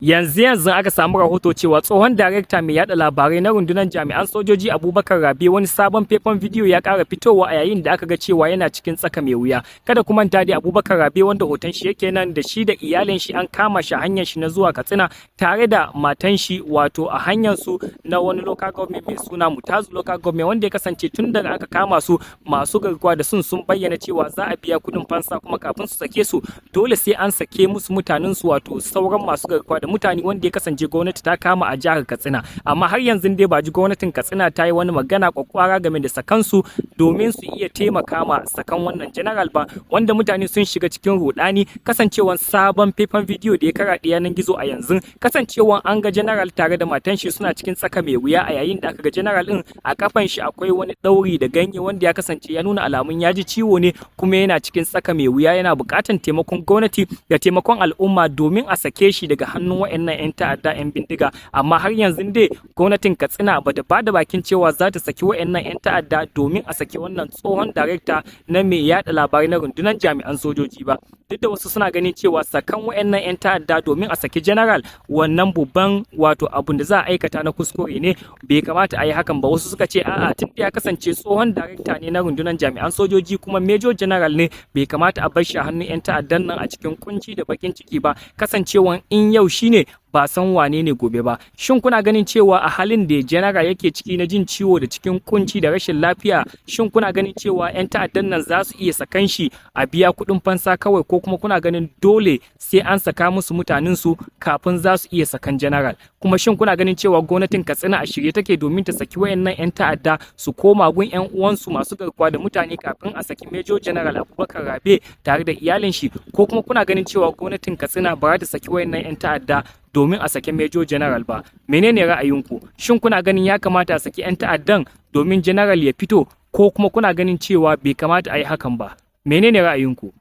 Yanzu yanzu aka samu rahoto cewa tsohon darekta mai yada labarai na rundunar jami'an sojoji, Abubakar Rabe, wani sabon faifan bidiyo ya kara fitowa a yayin da aka ga cewa yana cikin tsaka mai wuya. Kada ku manta dai, Abubakar Rabe, wanda hoton shi yake nan da shi da iyalin shi, an kama shi a hanyar shi na zuwa Katsina tare da matan shi, wato a hanyar su na wani local government mai suna Matazu Local Government, wanda ya kasance tun daga aka kama su, masu garkuwa da sun bayyana cewa za a biya kuɗin fansa, kuma kafin su sake su dole sai an sake musu mutanen su, wato sauran masu garkuwa da mutane wanda ya kasance gwamnati ta kama a jihar Katsina. Amma har yanzu dai ba ji gwamnatin Katsina ta yi wani magana kwakwara game da sakansu domin su iya taimaka ma sakan wannan general ba, wanda mutane sun shiga cikin rudani kasancewan sabon faifan bidiyo da ya karaɗe yanar gizo a yanzu, kasancewan an ga general tare da matan shi suna cikin tsaka mai wuya, a yayin da aka ga general din a kafan shi akwai wani ɗauri da ganye, wanda ya kasance ya nuna alamun ya ji ciwo ne, kuma yana cikin tsaka mai wuya, yana buƙatar taimakon gwamnati da taimakon al'umma domin a sake shi daga hannun waɗannan 'yan ta'adda 'yan bindiga. Amma har yanzu dai gwamnatin Katsina bata bada bakin cewa za ta saki waɗannan 'yan ta'adda domin a saki wannan tsohon darekta na mai yada labarai na rundunar jami'an sojoji ba, duk da wasu suna ganin cewa sakan waɗannan 'yan ta'adda domin a saki general, wannan babban wato abun da za a aikata na kuskure ne, bai kamata a yi hakan ba. Wasu suka ce a'a, tun da ya kasance tsohon darekta ne na rundunar jami'an sojoji kuma major general ne, bai kamata a bar shi a hannun 'yan ta'addan nan a cikin kunci da bakin ciki ba, kasancewan in yau shine ba san wane ne gobe ba. Shin kuna ganin cewa a halin da general yake ciki na jin ciwo da cikin kunci da rashin lafiya, shin kuna ganin cewa 'yan ta'addan nan za su iya sakan shi a biya kuɗin fansa kawai, ko kuma kuna ganin dole sai an saka musu mutanen su kafin za su iya sakan general? Kuma shin kuna ganin cewa gwamnatin Katsina a shirye take domin ta saki wayannan 'yan ta'adda su koma gun 'yan uwansu masu garkuwa da mutane kafin a saki Major General Abubakar Rabe tare da iyalin shi, ko kuma kuna ganin cewa gwamnatin Katsina ba za ta saki wayannan 'yan ta'adda domin a saki Major General ba? Menene ra'ayinku? Shin kuna ganin ya kamata a saki 'yan ta'addan domin general ya fito, ko kuma kuna ganin cewa bai kamata a yi hakan ba? Menene ra'ayinku?